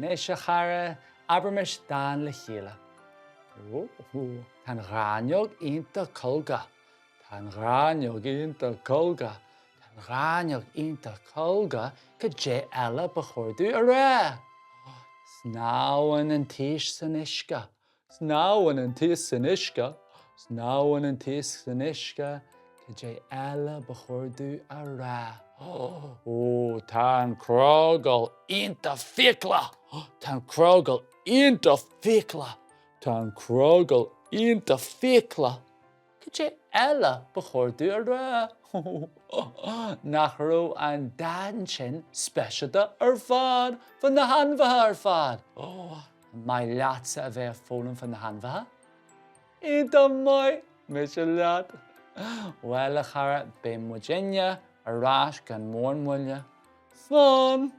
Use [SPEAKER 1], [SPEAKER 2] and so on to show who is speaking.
[SPEAKER 1] Anois, a chara, abraimis dán le chéile. Tá an ghráinneog iontach colgach. Tá an ghráinneog iontach colgach. Tá an ghráinneog iontach colgach, cad é eile ba chóir domh a rá? Snámhann an t-iasc san uisce. Snámhann an t-iasc san uisce. Snámhann an t-iasc san uisce, cad é eile ba chóir domh a rá? Ó, tá an crogall iontach fiaclach! Tá an crogall iontach fiaclach! Tá an crogall iontach fiaclach! Cad é eile ba chóir domh a rá? Nach raibh an dán sin speisialta ar fad fá na hainmhithe ar fad? An maith leatsa a bheith ag foghlaim fá na hainmhithe? Iontach maith! Mise leat! Bhuel, a chara, beidh muidinne ar ais gan mórán moille. Slán!